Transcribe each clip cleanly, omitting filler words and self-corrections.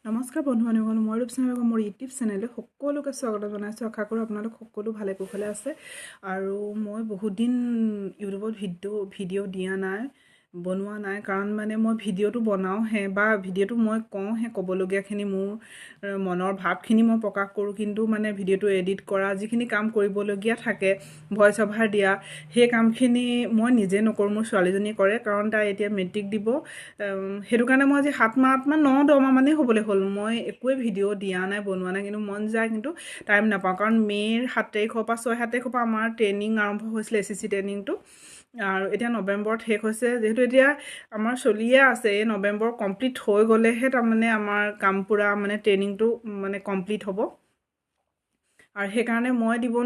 নমস্কাৰ বন্ধু বান্ধৱীসকল, মই ৰূপচনা বেগম, মোৰ ইউটিউব চেনেললৈ সকলোকে স্বাগত জনাইছোঁ। আশা কৰোঁ আপোনালোক সকলো ভালে কুশলে আছে। আৰু মই বহুত দিন ইউটিউবত ভিডিঅ' দিয়া নাই, বনোৱা নাই, কাৰণ মানে মই ভিডিঅ'টো বনাওঁহে বা ভিডিঅ'টো মই কওঁহে, ক'বলগীয়াখিনি মোৰ মনৰ ভাৱখিনি মই প্ৰকাশ কৰোঁ, কিন্তু মানে ভিডিঅ'টো এডিট কৰা যিখিনি কাম কৰিবলগীয়া থাকে, ভইচ অভাৰ দিয়া, সেই কামখিনি মই নিজে নকৰোঁ, মোৰ ছোৱালীজনীয়ে কৰে, কাৰণ তাই এতিয়া মেট্ৰিক দিব। সেইটো কাৰণে মই আজি 7 মাহ, 8 মাহ, 9, 10 মাহমানেই হ'বলৈ হ'ল, মই একোৱে ভিডিঅ' দিয়া নাই, বনোৱা নাই। কিন্তু মন যায়, কিন্তু টাইম নাপাওঁ, কাৰণ মে'ৰ 7 তাৰিখৰ পৰা, 6, 7 তাৰিখৰ পৰা আমাৰ ট্ৰেইনিং আৰম্ভ হৈছিলে, এচিচি ট্ৰেইনিংটো, আৰু এতিয়া নৱেম্বৰত শেষ হৈছে। যিহেতু এতিয়া আমাৰ চলিয়ে আছে, এই নৱেম্বৰ কমপ্লিট হৈ গ'লেহে তাৰমানে আমাৰ কাম পূৰা মানে ট্ৰেইনিংটো মানে কমপ্লিট হ'ব। আৰু সেইকাৰণে মই দিব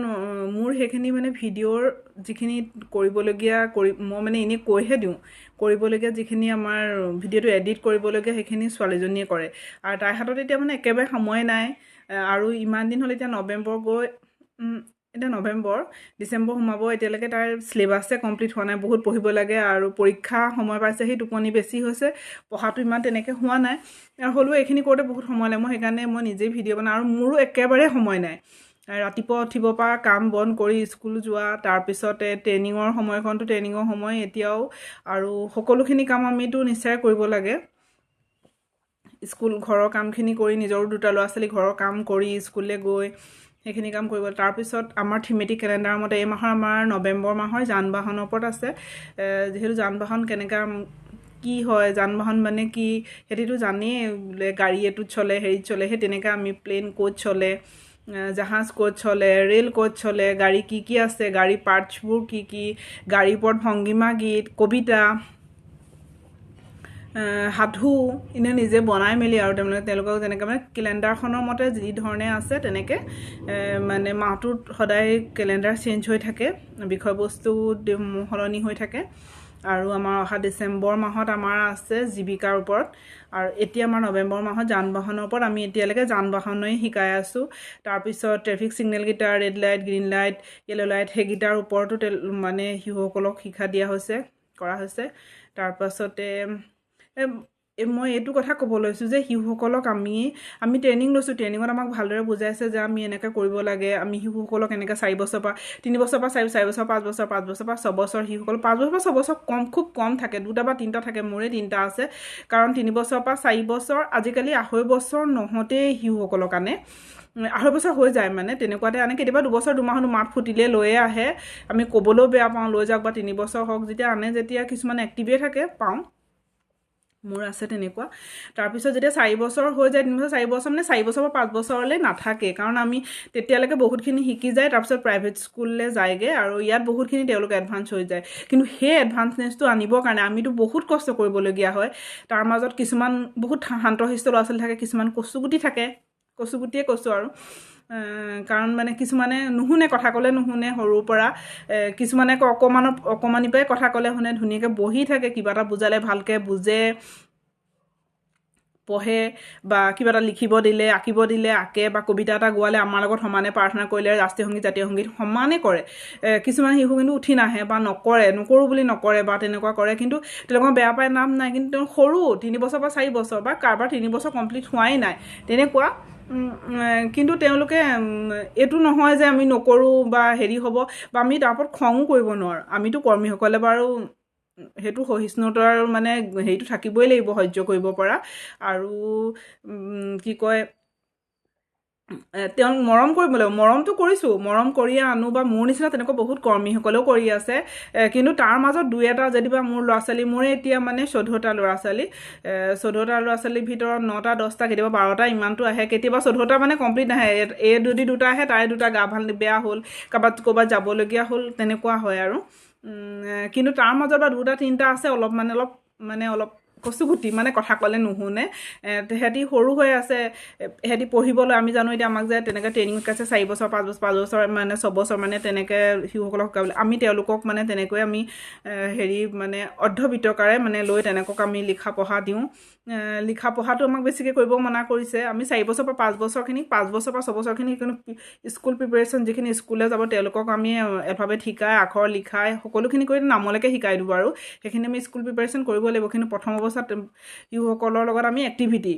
মোৰ সেইখিনি মানে ভিডিঅ'ৰ যিখিনি কৰিবলগীয়া কৰি মই মানে এনেই কৈহে দিওঁ, কৰিবলগীয়া যিখিনি আমাৰ ভিডিঅ'টো এডিট কৰিবলগীয়া, সেইখিনি ছোৱালীজনীয়ে কৰে। আৰু তাইৰ হাতত এতিয়া মানে একেবাৰে সময় নাই। আৰু ইমান দিন হ'ল, এতিয়া নৱেম্বৰ গৈ এতিয়া নৱেম্বৰ, ডিচেম্বৰ সোমাব, এতিয়ালৈকে তাইৰ চিলেবাছে কমপ্লিট হোৱা নাই। বহুত পঢ়িব লাগে আৰু পৰীক্ষা সময় পাইছে, সেই টোপনি বেছি হৈছে, পঢ়াটো ইমান তেনেকৈ হোৱা নাই। আৰু হ'লেও এইখিনি কৰোঁতে বহুত সময় লাগে। মই সেইকাৰণে মই নিজেই ভিডিঅ' বনাওঁ আৰু মোৰো একেবাৰে সময় নাই। ৰাতিপুৱা উঠিব পৰা, কাম বন কৰি স্কুল যোৱা, তাৰপিছতে ট্ৰেইনিঙৰ সময়কণটো ট্ৰেইনিঙৰ সময় এতিয়াও, আৰু সকলোখিনি কাম আমিতো নিশ্চয় কৰিব লাগে। স্কুল, ঘৰৰ কামখিনি কৰি, নিজৰো দুটা ল'ৰা ছোৱালী, ঘৰৰ কাম কৰি স্কুললৈ গৈ সেইখিনি কাম কৰিব। তাৰপিছত আমাৰ থিমেটিক কেলেণ্ডাৰৰ মতে এই মাহৰ আমাৰ নৱেম্বৰ মাহৰ যান বাহনৰ ওপৰত আছে। যিহেতু যান বাহন কেনেকৈ কি হয়, যান বাহন মানে কি সিহঁতিতো জানেই, বোলে গাড়ী এইটোত চলে, হেৰিত চলে, সেই তেনেকৈ আমি প্লেন ক'ত চলে, জাহাজ ক'ত চলে, ৰেল ক'ত চলে, গাড়ী কি কি আছে, গাড়ী পাৰ্টছবোৰ কি কি, গাড়ীৰ ওপৰত ভংগীমা গীত, কবিতা, সাধু এনে নিজে বনাই মেলি আৰু তেওঁলোকক যেনেকৈ মানে কেলেণ্ডাৰখনৰ মতে যি ধৰণে আছে তেনেকৈ মানে মাহটোত সদায় কেলেণ্ডাৰ চেঞ্জ হৈ থাকে, বিষয়বস্তু সলনি হৈ থাকে। আৰু আমাৰ অহা ডিচেম্বৰ মাহত আমাৰ আছে জীৱিকাৰ ওপৰত, আৰু এতিয়া আমাৰ নৱেম্বৰ মাহত যান বাহনৰ ওপৰত। আমি এতিয়ালৈকে যান বাহনেই শিকাই আছোঁ। তাৰপিছত ট্ৰেফিক ছিগনেলকেইটা, red light, green light, yellow light, সেইকেইটাৰ ওপৰতো মানে শিশুসকলক শিক্ষা দিয়া হৈছে, কৰা হৈছে। তাৰপাছতে মই এইটো কথা ক'ব লৈছোঁ যে শিশুসকলক আমি ট্ৰেইনিং লৈছোঁ, ট্ৰেইনিঙত আমাক ভালদৰে বুজাইছে যে আমি এনেকৈ কৰিব লাগে। আমি শিশুসকলক এনেকৈ 4 বছৰৰ পৰা, 3 বছৰৰ পৰা 4, 4 বছৰ, 5 বছৰ, 5 বছৰ পৰা 6 বছৰ, শিশুসকল 5 বছৰ পৰা 6 বছৰ কম, খুব কম থাকে, দুটা বা তিনিটা থাকে, মোৰে তিনিটা আছে। কাৰণ 3 বছৰৰ পৰা 4 বছৰ, আজিকালি 2.5 বছৰ নহওঁতেই শিশুসকলক আনে, 2.5 বছৰ হৈ যায় মানে তেনেকুৱাতে আনে। কেতিয়াবা 2 বছৰ 2 মাহতো মাত ফুটিলে লৈয়ে আহে, আমি ক'বলৈও বেয়া পাওঁ, লৈ যাওক, বা 3 বছৰ হওক যেতিয়া আনে, যেতিয়া কিছুমান এক্টিভেই থাকে, পাওঁ, মোৰ আছে তেনেকুৱা। তাৰপিছত যেতিয়া 4 বছৰ হৈ যায়, 3 বছৰ, 4 বছৰ, মানে 4 বছৰ পৰা 5 বছৰলৈ নাথাকে, কাৰণ আমি তেতিয়ালৈকে বহুতখিনি শিকি যায়, তাৰপিছত প্ৰাইভেট স্কুললৈ যায়গৈ আৰু ইয়াত বহুতখিনি তেওঁলোক এডভান্স হৈ যায়। কিন্তু সেই এডভান্সনেছটো আনিবৰ কাৰণে আমিতো বহুত কষ্ট কৰিবলগীয়া হয়। তাৰ মাজত কিছুমান বহুত শান্তশিষ্ট ল'ৰা ছোৱালী থাকে, কিছুমান কচুগুটি থাকে, কচুগুটিয়ে কৈছোঁ আৰু, কাৰণ মানে কিছুমানে নুশুনে, কথা ক'লে নুশুনে সৰুৰ পৰা। কিছুমানে আকৌ অকণমানিৰ পৰাই কথা ক'লে শুনে, ধুনীয়াকৈ বহি থাকে, কিবা এটা বুজালে ভালকৈ বুজে, পঢ়ে, বা কিবা এটা লিখিব দিলে, আঁকিব দিলে আঁকে, বা কবিতা এটা গোৱালে আমাৰ লগত সমানে প্ৰাৰ্থনা কৰিলে, ৰাষ্ট্ৰীয় সংগীত, জাতীয় সংগীত সমানে কৰে। কিছুমান শিশু কিন্তু উঠি নাহে বা নকৰে, নকৰোঁ বুলি নকৰে বা তেনেকুৱা কৰে, কিন্তু তেওঁলোকক বেয়া পাই নাম নাই, কিন্তু তেওঁ সৰু, 3 বছৰ বা 4 বছৰ বা কাৰোবাৰ 3 বছৰ কমপ্লিট হোৱাই নাই তেনেকুৱা। কিন্তু তেওঁলোকে এইটো নহয় যে আমি নকৰোঁ বা হেৰি হ'ব বা আমি তাৰ ওপৰত খঙো কৰিব নোৱাৰোঁ। আমিতো কৰ্মীসকলে বাৰু সেইটো সহিষ্ণুতাৰ মানে হেৰিটো থাকিবই লাগিব, সহ্য কৰিব পৰা। আৰু কি কয়, তেওঁক মৰম কৰিব লাগিব, মৰমটো কৰিছোঁ, মৰম কৰিয়ে আনো, বা মোৰ নিচিনা তেনেকুৱা বহুত কৰ্মীসকলেও কৰি আছে। কিন্তু তাৰ মাজত দুই এটা যেনিবা মোৰ ল'ৰা ছোৱালী, মোৰে এতিয়া মানে 14টা ল'ৰা ছোৱালী, 14টা ল'ৰা ছোৱালীৰ ভিতৰত 9টা, 10টা, কেতিয়াবা 12টা ইমানটো আহে, কেতিয়াবা 14টা মানে কমপ্লিট নাহে। এই যদি দুটা আহে, তাৰে দুটা গা ভাল বেয়া হ'ল, কাৰোবাত ক'ৰবাত যাবলগীয়া হ'ল, তেনেকুৱা হয়। আৰু কিন্তু তাৰ মাজত বা দুটা তিনিটা আছে অলপ কচুগুটি, মানে কথা ক'লে নুশুনে, সিহঁতি সৰু হৈ আছে, সিহঁতি পঢ়িবলৈ আমি জানো এতিয়া আমাক যে তেনেকৈ ট্ৰেইনিং শিকাইছে 4 বছৰ, 5 বছৰ, 5 বছৰ মানে 6 বছৰ মানে তেনেকৈ শিশুসকলক শিকাবলৈ আমি তেওঁলোকক মানে তেনেকৈ আমি হেৰি মানে অৰ্ধবৃত্তকাৰে মানে লৈ তেনেকুৱাক আমি লিখা পঢ়া দিওঁ। লিখা পঢ়াটো আমাক বেছিকৈ কৰিব মানা কৰিছে। আমি 4 বছৰ পৰা 5 বছৰখিনি, 5 বছৰ পৰা 6 বছৰখিনি কিন্তু স্কুল প্ৰিপেৰেশ্যন, যিখিনি স্কুললৈ যাব তেওঁলোকক আমি এলফাবেট শিকাই, আখৰ লিখাই, সকলোখিনি কৰি নামলৈকে শিকাই দিওঁ আৰু সেইখিনি আমি স্কুল প্ৰিপেৰেশ্যন কৰিব লাগিব। কিন্তু প্ৰথম অৱস্থাত শিশুসকলৰ লগত আমি এক্টিভিটি